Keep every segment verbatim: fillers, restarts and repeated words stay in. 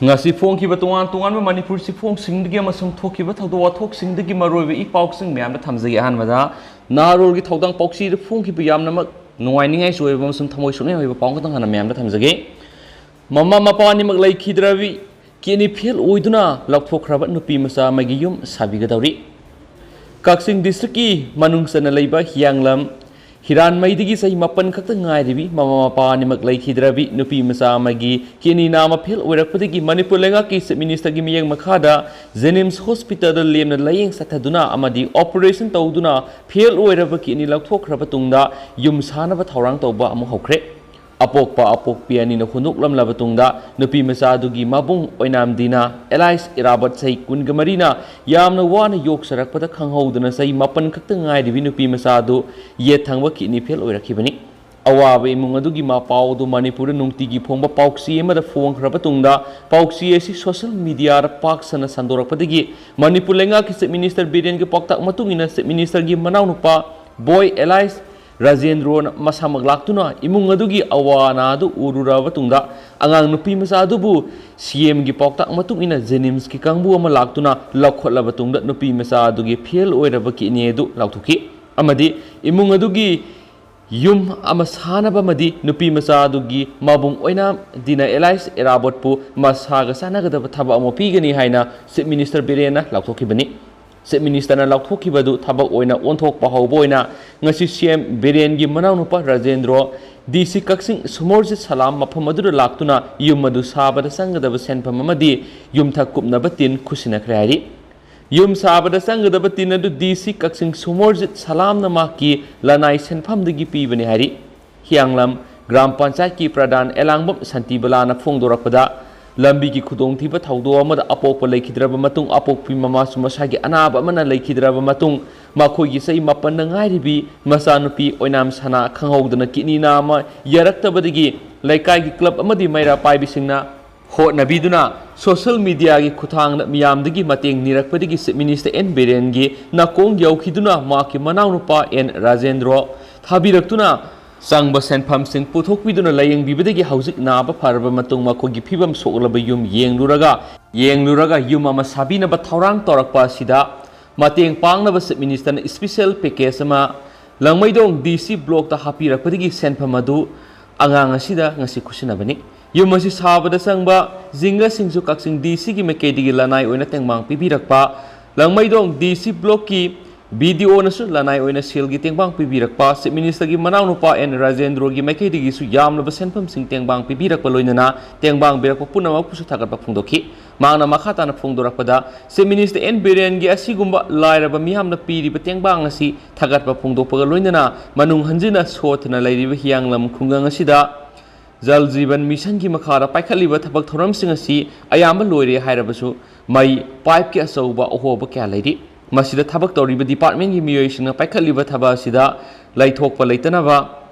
ꯉꯁꯤ ꯐꯣꯡꯈꯤꯕ ꯇꯣꯉꯥꯟ ꯇꯣꯉꯥꯟꯕ ꯃꯅꯤꯄꯨꯔ ꯆꯦꯐꯣꯡꯁꯤꯡꯗꯒꯤ ꯑꯃꯁꯨꯡ ꯊꯣꯛꯈꯤꯕ ꯊꯧꯗꯣꯛ ꯋꯥꯊꯣꯛꯁꯤꯡꯗꯒꯤ ꯃꯔꯨꯑꯣꯏꯕ ꯏ ꯄꯥꯎꯁꯤꯡ ꯃꯌꯥꯝꯗ ꯊꯝꯖꯒꯦ꯫ ꯑꯍꯥꯟꯕꯗ, ꯅꯍꯥꯔꯣꯜꯒꯤ ꯊꯧꯗꯥꯡ ꯄꯥꯎꯆꯦꯗ ꯐꯣꯡꯈꯤꯕ ꯌꯥꯝꯅꯃꯛ ꯅꯨꯡꯉꯥꯏꯅꯤꯡꯉꯥꯏꯁꯨ ꯑꯣꯏꯕ ꯑꯃꯁꯨꯡ ꯊꯃꯣꯏ ꯁꯣꯛꯅꯤꯡꯉꯥꯏ ꯑꯣꯏꯕ ꯄꯥꯎ ꯈꯛꯇꯪ ꯍꯥꯟꯅ ꯃꯌꯥꯝꯗ ꯊꯝꯖꯒꯦ꯫ ꯃꯃꯥ ꯃꯄꯥ ꯑꯅꯤꯃꯛ ꯂꯩꯈꯤꯗ꯭ꯔꯕꯤ ꯀꯤꯗꯅꯤ ꯐꯦꯜ ꯑꯣꯏꯗꯨꯅ ꯂꯧꯊꯣꯛꯈ꯭ꯔꯕ ꯅꯨꯄꯤ ꯃꯆꯥ ꯑꯃꯒꯤ ꯌꯨꯝ ꯁꯥꯕꯤꯒꯗꯧꯔꯤ꯫ ꯀꯛꯆꯤꯡ ꯗꯤꯁꯇ꯭ꯔꯤꯛꯀꯤ ꯃꯅꯨꯡ ꯆꯟꯅ ꯂꯩꯕ ꯍꯤꯌꯥꯡꯂꯝ ꯍꯤꯔꯥꯟꯃꯩꯗꯒꯤ ꯆꯍꯤ ꯃꯥꯄꯟ ꯈꯛꯇ ꯉꯥꯏꯔꯤꯕꯤ ꯃꯃꯥ ꯃꯄꯥ ꯑꯅꯤꯃꯛ ꯂꯩꯈꯤꯗ꯭ꯔꯕꯤ ꯅꯨꯄꯤ ꯃꯆꯥ ꯑꯃꯒꯤ ꯀꯤꯗꯅꯤ ꯅꯥꯝꯃ ꯐꯦꯜ ꯑꯣꯏꯔꯛꯄꯗꯒꯤ ꯃꯅꯤꯄꯨꯔ ꯂꯩꯉꯥꯛꯀꯤ ꯆꯤꯐ ꯃꯤꯅꯤꯁꯇꯔꯒꯤ ꯃꯤꯠꯌꯦꯡ ꯃꯈꯥꯗ ꯖꯦꯅꯤꯝꯁ ꯍꯣꯁꯄꯤꯇꯥꯜꯗ ꯂꯦꯝꯅ ꯂꯥꯌꯦꯡ ꯆꯠꯊꯗꯨꯅ ꯑꯃꯗꯤ ꯑꯣꯄꯔꯦꯁꯟ ꯇꯧꯗꯨꯅ ꯐꯦꯜ ꯑꯣꯏꯔꯕ ꯀꯤꯗꯅꯤ ꯂꯧꯊꯣꯛꯈ꯭ꯔꯕ ꯇꯨꯡꯗ ꯌꯨꯝ ꯁꯥꯅꯕ ꯊꯧꯔꯥꯡ ꯇꯧꯕ ꯑꯃꯨꯛ ꯍꯧꯈ꯭ꯔꯦ꯫ ꯑꯄꯣꯛꯄ ꯑꯄꯣꯛꯄꯤ ꯑꯅꯤꯅ ꯍꯨꯟꯗꯣꯛꯂꯝꯂꯕ ꯇꯨꯡꯗ ꯅꯨꯄꯤ ꯃꯆꯥ ꯑꯗꯨꯒꯤ ꯃꯕꯨꯡ ꯑꯣꯏꯅꯥꯝ ꯗꯤꯅꯥ ꯑꯦꯂꯥꯏꯁ ꯏꯔꯥꯕꯣꯠ ꯆꯍꯤ ꯀꯨꯟꯒ ꯃꯔꯤꯅ ꯌꯥꯝꯅ ꯋꯥꯅ ꯌꯣꯛꯆꯔꯛꯄꯗ ꯈꯪꯍꯧꯗꯅ ꯆꯍꯤ ꯃꯥꯄꯟ ꯈꯛꯇ ꯉꯥꯏꯔꯤꯕꯤ ꯅꯨꯄꯤ ꯃꯆꯥ ꯑꯗꯨ ꯌꯦꯠ ꯊꯪꯕ ꯀꯤꯗꯅꯤ ꯐꯦꯜ ꯑꯣꯏꯔꯛꯈꯤꯕꯅꯤ꯫ ꯑꯋꯥꯕ ꯏꯃꯨꯡ ꯑꯗꯨꯒꯤ ꯃꯥ ꯄꯥꯎ ꯑꯗꯨ ꯃꯅꯤꯄꯨꯔꯗ ꯅꯨꯡꯇꯤꯒꯤ ꯐꯣꯡꯕ ꯄꯥꯎꯆꯦ ꯑꯃꯗ ꯐꯣꯡꯈ꯭ꯔꯕ ꯇꯨꯡꯗ ꯄꯥꯎꯆꯦ ꯑꯁꯤ ꯁꯣꯁꯤꯌꯦꯜ ꯃꯤꯗꯤꯌꯥꯗ ꯄꯥꯛ ꯁꯟꯅ ꯁꯟꯗꯣꯔꯛꯄꯗꯒꯤ ꯃꯅꯤꯄꯨꯔ ꯂꯩꯉꯥꯛꯀꯤ ꯆꯤꯐ ꯃꯤꯅꯤꯁꯇꯔ ꯕꯤꯔꯦꯟꯒꯤ ꯄꯥꯎꯇꯥꯛ ꯃꯇꯨꯡ ꯏꯟꯅ ꯆꯤꯐ ꯃꯤꯅꯤꯁꯇꯔꯒꯤ ꯃꯅꯥꯎꯅꯨꯄꯥ ꯕꯣꯏ ꯑꯦꯂꯥꯏꯁ ꯔꯥꯖꯦꯟꯗ꯭ꯔꯣꯅ ꯃꯁꯥꯃꯛ ꯂꯥꯛꯇꯨꯅ ꯏꯃꯨꯡ ꯑꯗꯨꯒꯤ ꯑꯋꯥ ꯑꯅꯥ ꯑꯗꯨ ꯎꯔꯨꯔꯕ ꯇꯨꯡꯗ ꯑꯉꯥꯡ ꯅꯨꯄꯤ ꯃꯆꯥ ꯑꯗꯨꯕꯨ ꯁꯤꯑꯦꯝꯒꯤ ꯄꯥꯎꯇꯥꯛ ꯃꯇꯨꯡ ꯏꯟꯅ ꯖꯦꯅꯤꯝꯁꯀꯤ ꯀꯥꯡꯕꯨ ꯑꯃ ꯂꯥꯛꯇꯨꯅ ꯂꯧꯈꯠꯂꯕ ꯇꯨꯡꯗ ꯅꯨꯄꯤ ꯃꯆꯥ ꯑꯗꯨꯒꯤ ꯐꯦꯜ ꯑꯣꯏꯔꯕ ꯀꯤꯗꯅꯤ ꯑꯗꯨ ꯂꯧꯊꯣꯛꯈꯤ ꯑꯃꯗꯤ ꯏꯃꯨꯡ ꯑꯗꯨꯒꯤ ꯌꯨꯝ ꯑꯃ ꯁꯥꯅꯕ ꯑꯃꯗꯤ ꯅꯨꯄꯤ ꯃꯆꯥ ꯑꯗꯨꯒꯤ ꯃꯕꯨꯡ ꯑꯣꯏꯅꯥꯝ ꯗꯤꯅꯥ ꯑꯦꯂꯥꯏꯁ ꯏꯔꯥꯕꯣꯠꯄꯨ ꯃꯁꯥꯒ ꯆꯥꯟꯅꯒꯗꯕ ꯊꯕꯛ ꯑꯃ ꯄꯤꯒꯅꯤ ꯍꯥꯏꯅ ꯆꯤꯐ ꯃꯤꯅꯤꯁꯇꯔ ꯕꯤꯔꯦꯟꯅ ꯂꯥꯎꯊꯣꯛꯈꯤꯕꯅꯤ꯫ ꯆꯤꯐ ꯃꯤꯅꯤꯁꯇꯔꯅ ꯂꯥꯎꯊꯣꯛꯈꯤꯕꯗꯨ ꯊꯕꯛ ꯑꯣꯏꯅ ꯑꯣꯟꯊꯣꯛꯄ ꯍꯧꯕ ꯑꯣꯏꯅ ꯉꯁꯤ ꯁꯤꯑꯦꯝ ꯕꯤꯔꯦꯟꯒꯤ ꯃꯅꯥꯎꯅꯨꯄꯥ ꯔꯥꯖꯦꯟꯗ꯭ꯔꯣ ꯗꯤ ꯁꯤ ꯀꯛꯆꯤꯡ ꯁꯨꯃꯣꯔꯖꯤꯠ ꯁꯂꯥꯝ ꯃꯐꯝ ꯑꯗꯨꯗ ꯂꯥꯛꯇꯨꯅ ꯌꯨꯝ ꯑꯗꯨ ꯁꯥꯕꯗ ꯆꯪꯒꯗꯕ ꯁꯦꯟꯐꯝ ꯑꯃꯗꯤ ꯌꯨꯝꯊꯛ ꯀꯨꯞꯅꯕ ꯇꯤꯟ ꯈꯨꯠꯁꯤꯟꯅꯈ꯭ꯔꯦ ꯍꯥꯏꯔꯤ꯫ ꯌꯨꯝ ꯁꯥꯕꯗ ꯆꯪꯒꯗꯕ ꯇꯤꯟ ꯑꯗꯨ ꯗꯤ ꯁꯤ ꯀꯛꯆꯤꯡ ꯁꯨꯃꯣꯔꯖꯤꯠ ꯁꯂꯥꯝꯅ ꯃꯍꯥꯛꯀꯤ ꯂꯅꯥꯏ ꯁꯦꯟꯐꯝꯗꯒꯤ ꯄꯤꯕꯅꯤ ꯍꯥꯏꯔꯤ꯫ ꯍꯤꯌꯥꯡꯂꯝ ꯒ꯭ꯔꯥꯝ ꯄꯟꯆꯥꯌꯠꯀꯤ ꯄ꯭ꯔꯙꯥꯟ ꯑꯦꯂꯥꯡꯕꯝ ꯁꯥꯟꯇꯤꯕꯂꯥꯅ ꯐꯣꯡꯗꯣꯔꯛꯄꯗ, ꯂꯝꯕꯤꯒꯤ ꯈꯨꯗꯣꯡꯊꯤꯕ ꯊꯧꯗꯣꯛ ꯑꯃꯗ ꯑꯄꯣꯛꯄ ꯂꯩꯈꯤꯗ꯭ꯔꯕ ꯃꯇꯨꯡ, ꯑꯄꯣꯛꯄꯤ ꯃꯃꯥꯁꯨ ꯃꯁꯥꯒꯤ ꯑꯅꯥꯕ ꯑꯃꯅ ꯂꯩꯈꯤꯗ꯭ꯔꯕ ꯃꯇꯨꯡ, ꯃꯈꯣꯏꯒꯤ ꯆꯍꯤ ꯃꯥꯄꯟꯗ ꯉꯥꯏꯔꯤꯕꯤ ꯃꯆꯥꯅꯨꯄꯤ ꯑꯣꯏꯅꯥꯝ ꯁꯅꯥ ꯈꯪꯍꯧꯗꯅ ꯀꯤꯗꯅꯤ ꯅꯥꯝꯃ ꯌꯥꯔꯛꯇꯕꯗꯒꯤ ꯂꯩꯀꯥꯏꯒꯤ ꯀ꯭ꯂꯕ ꯑꯃꯗꯤ ꯃꯩꯔꯥ ꯄꯥꯏꯕꯤꯁꯤꯡꯅ ꯍꯣꯠꯅꯕꯤꯗꯨꯅ ꯁꯣꯁꯤꯌꯦꯜ ꯃꯤꯗꯤꯌꯥꯒꯤ ꯈꯨꯠꯊꯥꯡꯗ ꯃꯤꯌꯥꯝꯗꯒꯤ ꯃꯇꯦꯡ ꯅꯤꯔꯛꯄꯗꯒꯤ ꯆꯤꯐ ꯃꯤꯅꯤꯁꯇꯔ ꯑꯦꯟ ꯕꯤꯔꯦꯟꯒꯤ ꯅꯥꯀꯣꯡ ꯌꯧꯈꯤꯗꯨꯅ ꯃꯍꯥꯛꯀꯤ ꯃꯅꯥꯎꯅꯨꯄꯥ ꯑꯦꯟ ꯔꯥꯖꯦꯟꯗ꯭ꯔꯣ ꯊꯥꯕꯤꯔꯛꯇꯨꯅ ꯆꯪꯕ ꯁꯦꯟꯐꯝꯁꯤꯡ ꯄꯨꯊꯣꯛꯄꯤꯗꯨꯅ ꯂꯥꯌꯦꯡꯕꯤꯕꯗꯒꯤ ꯍꯧꯖꯤꯛ ꯅꯥꯕ ꯐꯔꯕ ꯃꯇꯨꯡ ꯃꯈꯣꯏꯒꯤ ꯐꯤꯕꯝ ꯁꯣꯛꯂꯕ ꯌꯨꯝ ꯌꯦꯡꯂꯨꯔꯒ, ꯌꯦꯡꯂꯨꯔꯒ ꯌꯨꯝ ꯑꯃ ꯁꯥꯕꯤꯅꯕ ꯊꯧꯔꯥꯡ ꯇꯧꯔꯛꯄ ꯑꯁꯤꯗ ꯃꯇꯦꯡ ꯄꯥꯡꯅꯕ Chief Minister ꯅ special package ꯑꯃ ꯂꯥꯡꯃꯩꯗꯣꯡ D C block ꯇ ꯍꯥꯞꯄꯤꯔꯛꯄꯗꯒꯤ ꯁꯦꯟꯐꯝ ꯑꯗꯨ ꯑꯉꯥꯡ ꯑꯁꯤꯗ ꯉꯁꯤ ꯈꯨꯠꯁꯤꯟꯅꯕꯅꯤ꯫ ꯌꯨꯝ ꯑꯁꯤ ꯁꯥꯕꯗ ꯆꯪꯕ ꯖꯤꯡꯒꯁꯤꯡꯁꯨ ꯀꯛꯆꯤꯡ D C ꯒꯤ ꯃꯥꯏꯀꯩꯗꯒꯤ ꯂꯅꯥꯏ ꯑꯣꯏꯅ ꯇꯦꯡꯕꯥꯡ ꯄꯤꯕꯤꯔꯛꯄ, ꯂꯥꯡꯃꯩꯗꯣꯡ D C block ꯀꯤ B D O ꯅꯁꯨ ꯂꯅꯥꯏ ꯑꯣꯏꯅ ꯁꯦꯜꯒꯤ ꯇꯦꯡꯕꯥꯡ ꯄꯤꯕꯤꯔꯛꯄ, Chief Minister ꯒꯤ ꯃꯅꯥꯎꯅꯨꯄꯥ N ꯔꯥꯖꯦꯟꯗ꯭ꯔꯣꯒꯤ ꯃꯥꯏꯀꯩꯗꯒꯤꯁꯨ ꯌꯥꯝꯂꯕ ꯁꯦꯟꯐꯝꯁꯤꯡ ꯇꯦꯡꯕꯥꯡ ꯄꯤꯕꯤꯔꯛꯄ ꯂꯣꯏꯅꯅ ꯇꯦꯡꯕꯥꯡꯕꯤꯔꯛꯄ ꯄꯨꯝꯅꯃꯛꯄꯨꯁꯨ ꯊꯥꯒꯠꯄ ꯐꯣꯡꯗꯣꯛꯈꯤ꯫ ꯃꯍꯥꯛꯅ ꯃꯈꯥ ꯇꯥꯅ ꯐꯣꯡꯗꯣꯔꯛꯄꯗ, Chief Minister N ꯕꯤꯔꯦꯟꯒꯤ ꯑꯁꯤꯒꯨꯝꯕ ꯂꯥꯏꯔꯕ ꯃꯤꯌꯥꯝꯅ ꯄꯤꯔꯤꯕ ꯇꯦꯡꯕꯥꯡ ꯑꯁꯤ ꯊꯥꯒꯠꯄ ꯐꯣꯡꯗꯣꯛꯄꯒ ꯂꯣꯏꯅꯅ ꯃꯅꯨꯡ ꯍꯟꯖꯤꯟꯅ ꯁꯣꯠꯊꯅ ꯂꯩꯔꯤꯕ ꯍꯤꯌꯥꯡꯂꯝ ꯈꯨꯡꯒꯪ ꯑꯁꯤꯗ Jal Jeevan Mission ꯒꯤ ꯃꯈꯥꯗ ꯄꯥꯏꯈꯠꯂꯤꯕ ꯊꯕꯛ ꯊꯧꯔꯝꯁꯤꯡ ꯑꯁꯤ ꯑꯌꯥꯝꯕ ꯂꯣꯏꯔꯦ ꯍꯥꯏꯔꯕꯁꯨ ꯃꯩ pipe ꯀꯤ ꯑꯆꯧꯕ ꯑꯍꯣꯕ ꯀꯌꯥ ꯂꯩꯔꯤ꯫ ꯃꯁꯤꯗ ꯊꯕꯛ ꯇꯧꯔꯤꯕ department ꯀꯤ ꯃꯤꯑꯣꯏꯁꯤꯡꯅ ꯄꯥꯏꯈꯠꯂꯤꯕ ꯊꯕꯛ ꯑꯁꯤꯗ ꯂꯩꯊꯣꯛꯄ ꯂꯩꯇꯅꯕ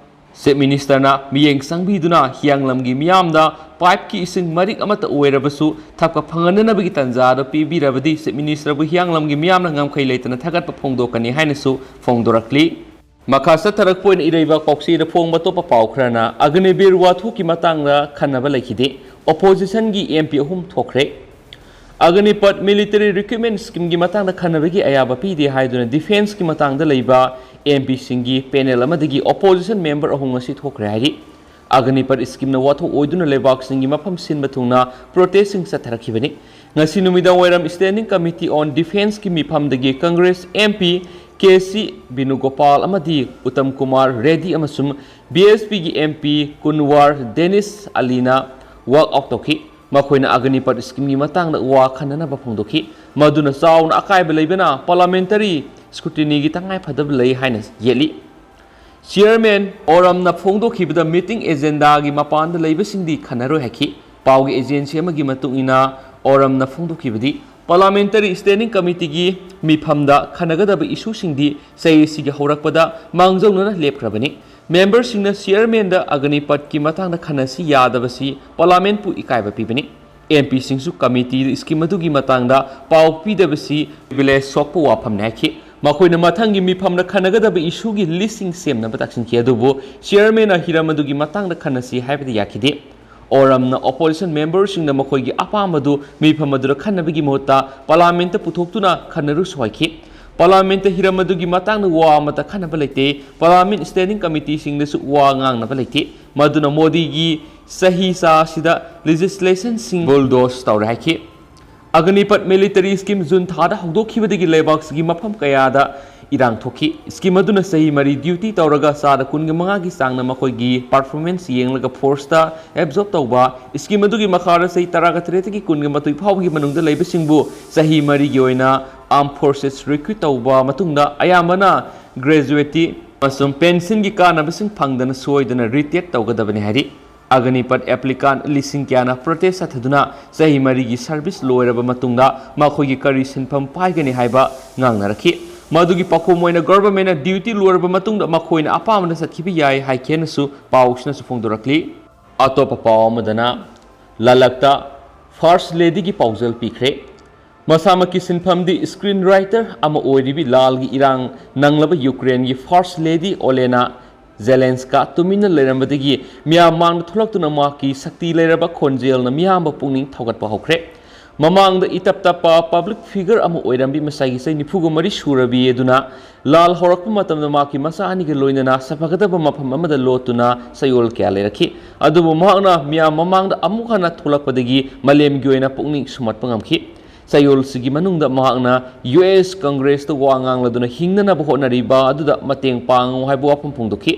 Chief Minister ꯅ ꯃꯤꯠꯌꯦꯡ ꯆꯪꯕꯤꯗꯨꯅ ꯍꯤꯌꯥꯡꯂꯝꯒꯤ ꯃꯤꯌꯥꯝꯗ pipe ꯀꯤ ꯏꯁꯤꯡ ꯃꯔꯤꯛ ꯑꯃꯠꯇ ꯑꯣꯏꯔꯕꯁꯨ ꯊꯛꯄ ꯐꯪꯍꯟꯅꯅꯕꯒꯤ ꯇꯥꯟꯖꯥ ꯑꯗꯨ ꯄꯤꯕꯤꯔꯕꯗꯤ Chief Minister ꯕꯨ ꯍꯤꯌꯥꯡꯂꯝꯒꯤ ꯃꯤꯌꯥꯝꯅ ꯉꯝꯈꯩ ꯂꯩꯇꯅ ꯊꯥꯒꯠꯄ ꯐꯣꯡꯗꯣꯛꯀꯅꯤ ꯍꯥꯏꯅꯁꯨ ꯐꯣꯡꯗꯣꯔꯛꯂꯤ꯫ ꯃꯈꯥ ꯆꯠꯊꯔꯛꯄ ꯑꯣꯏꯅ ꯏꯔꯩꯕꯥꯛ ꯄꯥꯎꯆꯦꯗ ꯐꯣꯡꯕ ꯑꯇꯣꯞꯄ ꯄꯥꯎ ꯈꯔꯅ, ꯑꯒꯅꯤꯕꯤꯔ ꯋꯥꯊꯣꯛꯀꯤ ꯃꯇꯥꯡꯗ ꯈꯟꯅꯕ ꯂꯩꯈꯤꯗꯦ꯫ Opposition ꯒꯤ M P ꯑꯍꯨꯝ ꯊꯣꯛꯈ꯭ꯔꯦ꯫ ꯑꯒꯅꯤꯄꯠ military recruitment scheme ꯒꯤ ꯃꯇꯥꯡꯗ ꯈꯟꯅꯕꯒꯤ ꯑꯌꯥꯕ ꯄꯤꯗꯦ ꯍꯥꯏꯗꯨꯅ defence ꯀꯤ ꯃꯇꯥꯡꯗ ꯂꯩꯕ M P ꯁꯤꯡꯒꯤ panel ꯑꯃꯗꯒꯤ opposition member ꯑꯍꯨꯝ ꯉꯁꯤ ꯊꯣꯛꯈ꯭ꯔꯦ ꯍꯥꯏꯔꯤ꯫ ꯑꯒꯅꯤꯄꯠ scheme ꯅ ꯋꯥꯊꯣꯛ ꯑꯣꯏꯗꯨꯅ ꯂꯩꯕꯥꯛꯁꯤꯡꯒꯤ ꯃꯐꯝ ꯁꯤꯟꯕ ꯊꯨꯡꯅ protest ꯁꯤꯡ ꯆꯠꯊꯔꯛꯈꯤꯕꯅꯤ꯫ ꯉꯁꯤ ꯅꯨꯃꯤꯗꯥꯡ ꯋꯥꯏꯔꯝ Standing Committee on Defence ꯀꯤ ꯃꯤꯐꯝꯗꯒꯤ Congress M P K C ꯕꯤꯅꯨꯒꯣꯄꯥꯜ ꯑꯃꯗꯤ ꯎꯠꯇꯝ ꯀꯨꯃꯥꯔ ꯔꯦꯗꯤ ꯑꯃꯁꯨꯡ B S P ꯒꯤ M P ꯀꯨꯟꯋꯥꯔ ꯗꯦꯅꯤꯁ ꯑꯂꯤꯅ walk out ꯇꯧꯈꯤ꯫ ꯃꯈꯣꯏꯅ ꯑꯒꯅꯤꯄꯠ scheme ꯒꯤ ꯃꯇꯥꯡꯗ ꯋꯥ ꯈꯟꯅꯅꯕ ꯐꯣꯡꯗꯣꯛꯈꯤ, ꯃꯗꯨꯅ ꯆꯥꯎꯅ ꯑꯀꯥꯏꯕ ꯂꯩꯕꯅ parliamentary scrutiny ꯒꯤ ꯇꯉꯥꯏ ꯐꯗꯕ ꯂꯩ ꯍꯥꯏꯅ ꯌꯦꯠꯂꯤ꯫ Chairman ꯑꯣꯔꯝꯅ ꯐꯣꯡꯗꯣꯛꯈꯤꯕꯗ meeting agenda ꯒꯤ ꯃꯄꯥꯟꯗ ꯂꯩꯕꯁꯤꯡꯗꯤ ꯈꯟꯅꯔꯣꯏ ꯍꯥꯏꯈꯤ꯫ ꯄꯥꯎꯒꯤ agency ꯑꯃꯒꯤ ꯃꯇꯨꯡ ꯏꯟꯅ ꯑꯣꯔꯝꯅ ꯐꯣꯡꯗꯣꯛꯈꯤꯕꯗꯤ Parliamentary Standing Committee ꯒꯤ ꯃꯤꯐꯝꯗ ꯈꯟꯅꯒꯗꯕ issue ꯁꯤꯡꯗꯤ ꯆꯍꯤ ꯑꯁꯤꯒꯤ ꯍꯧꯔꯛꯄꯗ ꯃꯥꯡꯖꯧꯅꯅ ꯂꯦꯞꯈ꯭ꯔꯕꯅꯤ꯫ Member ꯁꯤꯡꯅ Chairman ꯗ ꯑꯒꯅꯤꯄꯠ ꯀꯤ ꯃꯇꯥꯡꯗ ꯈꯟꯅꯁꯤ ꯌꯥꯗꯕꯁꯤ Parliament ꯄꯨ ꯏꯀꯥꯏꯕ ꯄꯤꯕꯅꯤ꯫ M P ꯁꯤꯡꯁꯨ committee ꯗ scheme ꯑꯗꯨꯒꯤ ꯃꯇꯥꯡꯗ ꯄꯥꯎ ꯄꯤꯗꯕꯁꯤ privilege ꯁꯣꯛꯄ ꯋꯥꯐꯝꯅꯤ ꯍꯥꯏꯈꯤ꯫ ꯃꯈꯣꯏꯅ ꯃꯊꯪꯒꯤ ꯃꯤꯐꯝꯗ ꯈꯟꯅꯒꯗꯕ ꯏꯁꯨꯒꯤ ꯂꯤꯁꯁꯤꯡ ꯁꯦꯝꯅꯕ ꯇꯥꯛꯁꯤꯟꯈꯤ, ꯑꯗꯨꯕꯨ ꯆꯤꯌꯔꯃꯦꯟꯅ ꯍꯤꯔꯝ ꯑꯗꯨꯒꯤ ꯃꯇꯥꯡꯗ ꯈꯟꯅꯁꯤ ꯍꯥꯏꯕꯗ ꯌꯥꯈꯤꯗꯦ꯫ ꯑꯣꯔꯝꯅ ꯑꯣꯄꯣꯖꯤꯁꯟ ꯃꯦꯝꯕꯔꯁꯤꯡꯅ ꯃꯈꯣꯏꯒꯤ ꯑꯄꯥꯝꯕꯗꯨ ꯃꯤꯐꯝ ꯑꯗꯨꯗ ꯈꯟꯅꯕꯒꯤ ꯃꯍꯨꯠꯇ ꯄꯥꯔꯂꯥꯃꯦꯟꯠꯇ ꯄꯨꯊꯣꯛꯇꯨꯅ ꯈꯟꯅꯔꯨꯁꯨ ꯍꯥꯏꯈꯤ꯫ ꯄꯥꯔꯂꯥꯃꯦꯟꯠꯇ ꯍꯤꯔꯝ ꯑꯗꯨꯒꯤ ꯃꯇꯥꯡꯗ ꯋꯥ ꯑꯃꯠꯇ ꯈꯟꯅꯕ ꯂꯩꯇꯦ꯫ ꯄꯥꯔꯂꯥꯃꯦꯟꯠ ꯁ꯭ꯇꯦꯟꯗꯤꯡ ꯀꯃꯤꯇꯤꯁꯤꯡꯗꯁꯨ ꯋꯥ ꯉꯥꯡꯅꯕ ꯂꯩꯇꯦ꯫ ꯃꯗꯨꯅ ꯃꯣꯗꯤꯒꯤ ꯆꯍꯤ ꯆꯥ ꯑꯁꯤꯗ ꯂꯦꯖꯤꯁꯂꯦꯁꯟꯁꯤꯡ ꯕꯨꯜꯗꯣꯁ ꯇꯧꯔꯦ ꯍꯥꯏꯈꯤ꯫ ꯑꯒꯅꯤꯄꯠ ꯃꯤꯂꯤꯇꯔꯤ ꯁ꯭ꯀꯤꯝ ꯖꯨꯟ ꯊꯥꯗ ꯍꯧꯗꯣꯛꯈꯤꯕꯗꯒꯤ ꯂꯩꯕꯥꯛꯁꯤꯒꯤ ꯃꯐꯝ ꯀꯌꯥꯗ ꯏꯔꯥꯡ ꯊꯣꯛꯈꯤ꯫ ꯁ꯭ꯀꯤꯝ ꯑꯗꯨꯅ ꯆꯍꯤ ꯃꯔꯤ ꯗ꯭ꯌꯨꯇꯤ ꯇꯧꯔꯒ ꯆꯥꯗ ꯀꯨꯟꯒ ꯃꯉꯥꯒꯤ ꯆꯥꯡꯅ ꯃꯈꯣꯏꯒꯤ ꯄꯔꯐꯣꯔꯃꯦꯟꯁ ꯌꯦꯡꯂꯒ ꯐꯣꯔꯁꯇ ꯑꯦꯕꯖꯣꯔꯕ ꯇꯧꯕ꯫ ꯁ꯭ꯀꯤꯝ ꯑꯗꯨꯒꯤ ꯃꯈꯥꯗ ꯆꯍꯤ ꯇꯔꯥꯒ ꯇꯔꯦꯠꯇꯒꯤ ꯀꯨꯟꯒ ꯃꯥꯊꯣꯏ ꯐꯥꯎꯕꯒꯤ ꯃꯅꯨꯡꯗ ꯂꯩꯕꯁꯤꯡꯕꯨ ꯆꯍꯤ ꯃꯔꯤꯒꯤ ꯑꯣꯏꯅ ꯑꯥꯔꯝ ꯐꯣꯔꯁꯦꯁ ꯔꯤꯀ꯭ꯔꯨꯠ ꯇꯧꯕ ꯃꯇꯨꯡꯗ ꯑꯌꯥꯝꯕꯅ ꯒ꯭ꯔꯦꯖꯨꯋꯦꯠꯇꯤ ꯑꯃꯁꯨꯡ ꯄꯦꯟꯁꯟꯒꯤ ꯀꯥꯟꯅꯕꯁꯤꯡ ꯐꯪꯗꯅ ꯁꯣꯏꯗꯅ ꯔꯤꯇꯦꯛ ꯇꯧꯒꯗꯕꯅꯤ ꯍꯥꯏꯔꯤ꯫ ꯑꯒꯅꯤꯄꯠ ꯑꯦꯄ꯭ꯂꯤꯀꯥꯟ ꯂꯤꯁꯤꯡ ꯀꯌꯥꯅ ꯄ꯭ꯔꯣꯇꯦꯁ ꯆꯠꯊꯗꯨꯅ ꯆꯍꯤ ꯃꯔꯤꯒꯤ ꯁꯔꯚꯤꯁ ꯂꯣꯏꯔꯕ ꯃꯇꯨꯡꯗ ꯃꯈꯣꯏꯒꯤ ꯀꯔꯤ ꯁꯤꯟꯐꯝ ꯄꯥꯏꯒꯅꯤ ꯍꯥꯏꯕ ꯉꯥꯡꯅꯔꯛꯈꯤ꯫ ꯃꯗꯨꯒꯤ ꯄꯥꯎꯈꯨꯝ ꯑꯣꯏꯅ ꯒꯚꯔꯟꯃꯦꯟꯠꯅ ꯗ꯭ꯌꯨꯇꯤ ꯂꯣꯏꯔꯕ ꯃꯇꯨꯡꯗ ꯃꯈꯣꯏꯅ ꯑꯄꯥꯝꯕꯗ ꯆꯠꯈꯤꯕ ꯌꯥꯏ ꯍꯥꯏꯈꯤꯅꯁꯨ ꯄꯥꯎꯁꯤꯅꯁꯨ ꯐꯣꯡꯗꯣꯔꯛꯂꯤ꯫ ꯑꯇꯣꯞꯄ ꯄꯥꯎ ꯑꯃꯗꯅ, ꯂꯗꯥꯈꯇ ꯐꯥꯔꯁ ꯂꯦꯗꯤꯒꯤ ꯄꯥꯎꯖꯦꯜ ꯄꯤꯈ꯭ꯔꯦ꯫ ꯃꯁꯥꯃꯛꯀꯤ ꯁꯤꯟꯐꯝꯗꯤ ꯁ꯭ꯀ꯭ꯔꯤꯟ ꯔꯥꯏꯇꯔ ꯑꯃ ꯑꯣꯏꯔꯤꯕꯤ ꯂꯥꯜꯒꯤ ꯏꯔꯥꯡ ꯅꯪꯂꯕ ꯌꯨꯀ꯭ꯔꯦꯟꯒꯤ ꯐꯥꯔꯁ ꯂꯦꯗꯤ ꯑꯣꯂꯦꯅꯥ ꯖꯦꯂꯦꯟꯁꯀꯥ ꯇꯨꯃꯤꯟꯅ ꯂꯩꯔꯝꯕꯗꯒꯤ ꯃꯤꯌꯥꯝ ꯃꯥꯡꯗ ꯊꯣꯛꯂꯛꯇꯨꯅ ꯃꯍꯥꯛꯀꯤ ꯁꯛꯇꯤ ꯂꯩꯔꯕ ꯈꯣꯟꯖꯦꯜꯅ ꯃꯤꯌꯥꯝꯕ ꯄꯨꯛꯅꯤꯡ ꯊꯧꯒꯠꯄ ꯍꯧꯈ꯭ꯔꯦ꯫ ꯃꯃꯥꯡꯗ ꯏꯇꯞ ꯇꯞꯄ ꯄꯕ꯭ꯂꯤꯛ ꯐꯤꯒꯔ ꯑꯃ ꯑꯣꯏꯔꯝꯕꯤ ꯉꯁꯥꯏꯒꯤ ꯆꯍꯤ ꯅꯤꯐꯨꯒ ꯃꯔꯤ ꯁꯨꯔꯕꯤ ꯑꯗꯨꯅ ꯂꯥꯜ ꯍꯧꯔꯛꯄ ꯃꯇꯝꯗ ꯃꯍꯥꯛꯀꯤ ꯃꯆꯥ ꯑꯅꯤꯒ ꯂꯣꯏꯅꯅ ꯁꯥꯐꯒꯗꯕ ꯃꯐꯝ ꯑꯃꯗ ꯂꯣꯠꯇꯨꯅ ꯆꯌꯣꯜ ꯀꯌꯥ ꯂꯩꯔꯛꯈꯤ꯫ ꯑꯗꯨꯕꯨ ꯃꯍꯥꯛꯅ ꯃꯤꯌꯥꯝ ꯃꯃꯥꯡꯗ ꯑꯃꯨꯛ ꯍꯟꯅ ꯊꯣꯛꯂꯛꯄꯗꯒꯤ ꯃꯥꯂꯦꯝꯒꯤ ꯑꯣꯏꯅ ꯄꯨꯛꯅꯤꯡ ꯁꯨꯝꯍꯠꯄ ꯉꯝꯈꯤ꯫ ꯆꯌꯣꯜꯁꯤꯒꯤ ꯃꯅꯨꯡꯗ ꯃꯍꯥꯛꯅ ꯌꯨ ꯑꯦꯁ ꯀꯪꯒ꯭ꯔꯦꯁꯇ ꯋꯥ ꯉꯥꯡꯂꯗꯨꯅ ꯍꯤꯡꯅꯅꯕ ꯍꯣꯠꯅꯔꯤꯕ ꯑꯗꯨꯗ ꯃꯇꯦꯡ ꯄꯥꯡꯉꯨ ꯍꯥꯏꯕ ꯋꯥꯐꯝ ꯐꯣꯡꯗꯣꯛꯈꯤ꯫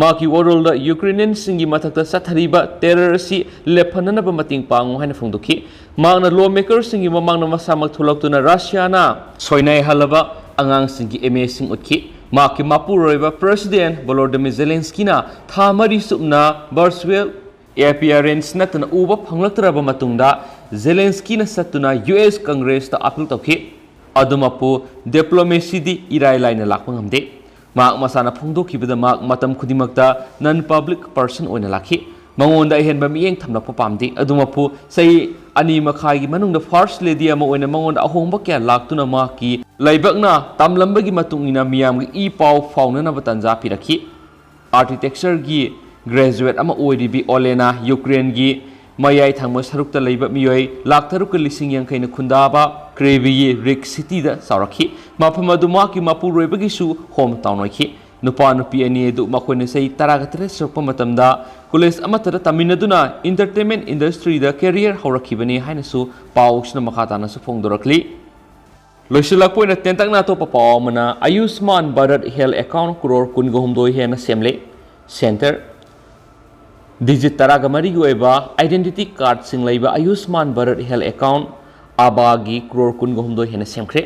ꯃꯍꯥꯛꯀꯤ ꯋꯥꯔꯣꯜꯗ ꯌꯨꯀ꯭ꯔꯦꯅꯤꯌꯟꯁꯤꯡꯒꯤ ꯃꯊꯛꯇ ꯆꯠꯊꯔꯤꯕ ꯇꯦꯔꯔ ꯑꯁꯤ ꯂꯦꯞꯍꯟꯅꯅꯕ ꯃꯇꯦꯡ ꯄꯥꯡꯉꯨ ꯍꯥꯏꯅ ꯐꯣꯡꯗꯣꯛꯈꯤ꯫ ꯃꯍꯥꯛꯅ ꯂꯣ ꯃꯦꯀꯔꯁꯤꯡꯒꯤ ꯃꯃꯥꯡꯗ ꯃꯁꯥꯃꯛ ꯊꯣꯛꯂꯛꯇꯨꯅ ꯔꯁꯤꯌꯥꯅ ꯁꯣꯏꯅꯥꯏꯍꯜꯂꯕ ꯑꯉꯥꯡꯁꯤꯡꯒꯤ ꯏꯃꯦꯖꯁꯤꯡ ꯎꯠꯈꯤ꯫ ꯃꯍꯥꯛꯀꯤ ꯃꯄꯨꯔꯣꯏꯕ ꯄ꯭ꯔꯦꯁꯤꯗꯦꯟꯠ ꯚꯣꯂꯣꯗꯤꯃꯤꯔ ꯖꯦꯂꯦꯟꯁꯀꯤꯅ ꯊꯥ ꯃꯔꯤ ꯆꯨꯞꯅ ꯚꯔꯆꯨꯋꯦꯜ ꯑꯦꯄꯤꯌꯔꯦꯟꯁ ꯅꯠꯇꯅ ꯎꯕ ꯐꯪꯂꯛꯇ꯭ꯔꯕ ꯃꯇꯨꯡꯗ ꯖꯦꯂꯦꯟꯁꯀꯤꯅ ꯆꯠꯇꯨꯅ ꯌꯨ ꯑꯦꯁ ꯀꯪꯒ꯭ꯔꯦꯁꯇ ꯑꯄꯤꯜ ꯇꯧꯈꯤ꯫ ꯑꯗꯨꯃꯛꯄꯨ ꯗꯤꯄ꯭ꯂꯣꯃꯦꯁꯤꯗꯤ ꯏꯔꯥꯏ ꯂꯥꯏꯅ ꯂꯥꯛꯄ ꯉꯝꯗꯦ꯫ ꯃꯍꯥꯛ ꯃꯁꯥꯅ ꯐꯣꯡꯗꯣꯛꯈꯤꯕꯗ ꯃꯍꯥꯛ ꯃꯇꯝ ꯈꯨꯗꯤꯡꯃꯛꯇ ꯅꯟ ꯄꯕ꯭ꯂꯤꯛ ꯄꯔꯁꯟ ꯑꯣꯏꯅ ꯂꯥꯛꯈꯤ꯫ ꯃꯉꯣꯟꯗ ꯑꯍꯦꯟꯕ ꯃꯤꯠꯌꯦꯡ ꯊꯝꯂꯛꯄ ꯄꯥꯝꯗꯦ꯫ ꯑꯗꯨꯃꯛꯄꯨ ꯆꯍꯤ ꯑꯅꯤ ꯃꯈꯥꯏꯒꯤ ꯃꯅꯨꯡꯗ ꯐꯥꯔꯁ ꯂꯦꯗꯤ ꯑꯃ ꯑꯣꯏꯅ ꯃꯉꯣꯟꯗ ꯑꯍꯣꯡꯕ ꯀꯌꯥ ꯂꯥꯛꯇꯨꯅ ꯃꯍꯥꯛꯀꯤ ꯂꯩꯕꯥꯛꯅ ꯇꯝꯂꯝꯕꯒꯤ ꯃꯇꯨꯡ ꯏꯟꯅ ꯃꯤꯌꯥꯝꯒꯤ ꯏ ꯄꯥꯎ ꯐꯥꯎꯅꯅꯕ ꯇꯥꯟꯖꯥ ꯄꯤꯔꯛꯈꯤ꯫ Architecture ꯒꯤ graduate ꯑꯃ ꯑꯣꯏꯔꯤꯕꯤ ꯑꯣꯂꯦꯅꯥ ꯌꯨꯀ꯭ꯔꯦꯟꯒꯤ ꯃꯌꯥꯏ ꯊꯪꯕ ꯁꯔꯨꯛꯇ ꯂꯩꯕ ꯃꯤꯑꯣꯏ ꯂꯥꯈ ꯇꯔꯨꯛꯀ ꯂꯤꯁꯤꯡ ꯌꯥꯡꯈꯩꯅ ꯈꯨꯟꯗꯥꯕ ꯀ꯭ꯔꯦꯕꯤꯒꯤ ꯔꯤꯛ ꯁꯤꯇꯤꯗ ꯆꯥꯎꯔꯛꯈꯤ꯫ ꯃꯐꯝ ꯑꯗꯨ ꯃꯍꯥꯛꯀꯤ ꯃꯄꯨꯔꯣꯏꯕꯒꯤꯁꯨ home town ꯑꯣꯏꯈꯤ꯫ ꯅꯨꯄꯥ ꯅꯨꯄꯤ ꯑꯅꯤ ꯑꯗꯨ ꯃꯈꯣꯏꯅ ꯆꯍꯤ ꯇꯔꯥꯒ ꯇꯔꯦꯠ ꯁꯨꯔꯛꯄ ꯃꯇꯝꯗ college ꯑꯃꯠꯇꯗ ꯇꯝꯃꯤꯟꯅꯗꯨꯅ entertainment industry ꯗ career ꯍꯧꯔꯛꯈꯤꯕꯅꯤ ꯍꯥꯏꯅꯁꯨ ꯄꯥꯎꯁꯤꯅ ꯃꯈꯥ ꯇꯥꯅꯁꯨ ꯐꯣꯡꯗꯣꯔꯛꯂꯤ꯫ ꯂꯣꯏꯁꯤꯜꯂꯛꯄ ꯑꯣꯏꯅ ꯇꯦꯟꯇꯛꯅ ꯑꯇꯣꯞꯄ ꯄꯥꯎ ꯑꯃꯅ, ꯑꯌꯨꯁꯃꯥꯟ ꯚꯥꯔꯠ health account ꯀ꯭ꯔꯣꯔ ꯀꯨꯟꯒ ꯍꯨꯝꯗꯣꯏ ꯍꯦꯟꯅ ꯁꯦꯝꯂꯦ꯫ Centre, digit ꯇꯔꯥꯒ ꯃꯔꯤꯒꯤ ꯑꯣꯏꯕ identity card ꯁꯤꯡ ꯂꯩꯕ ꯑꯌꯨꯁꯃꯥꯟ ꯚꯥꯔꯠ health account, ꯑꯥꯕꯥꯒꯤ ꯀ꯭ꯔꯣꯔ ꯀꯨꯟꯒ ꯍꯨꯝꯗꯣꯏ ꯍꯦꯟꯅ ꯁꯦꯝꯈ꯭ꯔꯦ꯫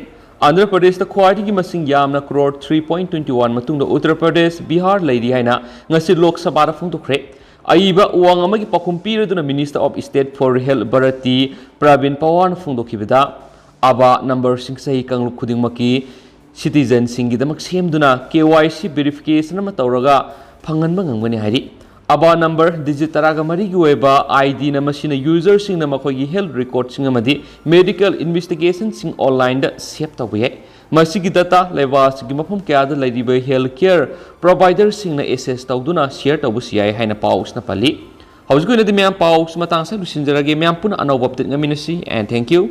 ꯑꯟꯙ꯭ꯔ ꯄ꯭ꯔꯗꯦꯁꯇ ꯈ꯭ꯋꯥꯏꯗꯒꯤ ꯃꯁꯤꯡ ꯌꯥꯝꯅ crore three point twenty one ꯃꯇꯨꯡꯗ ꯎꯠꯇꯔ ꯄ꯭ꯔꯗꯦꯁ, ꯕꯤꯍꯥꯔ ꯂꯩꯔꯤ ꯍꯥꯏꯅ ꯉꯁꯤ ꯂꯣꯛ ꯁꯚꯥꯗ ꯐꯣꯡꯗꯣꯛꯈ꯭ꯔꯦ꯫ ꯑꯏꯕ ꯋꯥꯡ ꯑꯃꯒꯤ ꯄꯥꯎꯈꯨꯝ ꯄꯤꯔꯗꯨꯅ Minister of State for Health ꯚꯥꯔꯠꯇꯤ Praveen ꯄꯋꯥꯔꯅ ꯐꯣꯡꯗꯣꯛꯈꯤꯕꯗ, ꯑꯥꯕꯥ ꯅꯝꯕꯔꯁꯤꯡ ꯆꯍꯤ ꯀꯥꯡꯂꯨꯞ ꯈꯨꯗꯤꯡꯃꯛꯀꯤ citizen ꯁꯤꯡꯒꯤꯗꯃꯛ ꯁꯦꯝꯗꯨꯅ K Y C verification ꯑꯃ ꯇꯧꯔꯒ ꯐꯪꯍꯟꯕ ꯉꯝꯒꯅꯤ ꯍꯥꯏꯔꯤ꯫ ꯑꯥꯕꯥ ꯅꯝꯕꯔ digit ꯇꯔꯥꯒ ꯃꯔꯤꯒꯤ ꯑꯣꯏꯕ ID ꯅ ꯃꯁꯤꯅ user ꯁꯤꯡꯅ ꯃꯈꯣꯏꯒꯤ health record ꯁꯤꯡ ꯑꯃꯗꯤ medical investigation ꯁꯤꯡ online ꯗ save ꯇꯧꯕ ꯌꯥꯏ꯫ ꯃꯁꯤꯒꯤ data ꯂꯩꯕꯥꯛ ꯑꯁꯤꯒꯤ ꯃꯐꯝ ꯀꯌꯥꯗ ꯂꯩꯔꯤꯕ health care provider ꯁꯤꯡꯅ access ꯇꯧꯗꯨꯅ share ꯇꯧꯕꯁꯨ ꯌꯥꯏ ꯍꯥꯏꯅ ꯄꯥꯎꯁꯤꯅ ꯄꯜꯂꯤ꯫ ꯍꯧꯖꯤꯛꯀꯤ ꯑꯣꯏꯅꯗꯤ ꯃꯌꯥꯝ ꯄꯥꯎꯁꯤ ꯃꯇꯥꯡ ꯑꯁꯤꯗ ꯂꯣꯏꯁꯤꯟꯖꯔꯒꯦ꯫ ꯃꯌꯥꯝ ꯄꯨꯟꯅ ꯑꯅꯧꯕ update ꯉꯥꯏꯃꯤꯟꯅꯁꯤ, and thank you꯫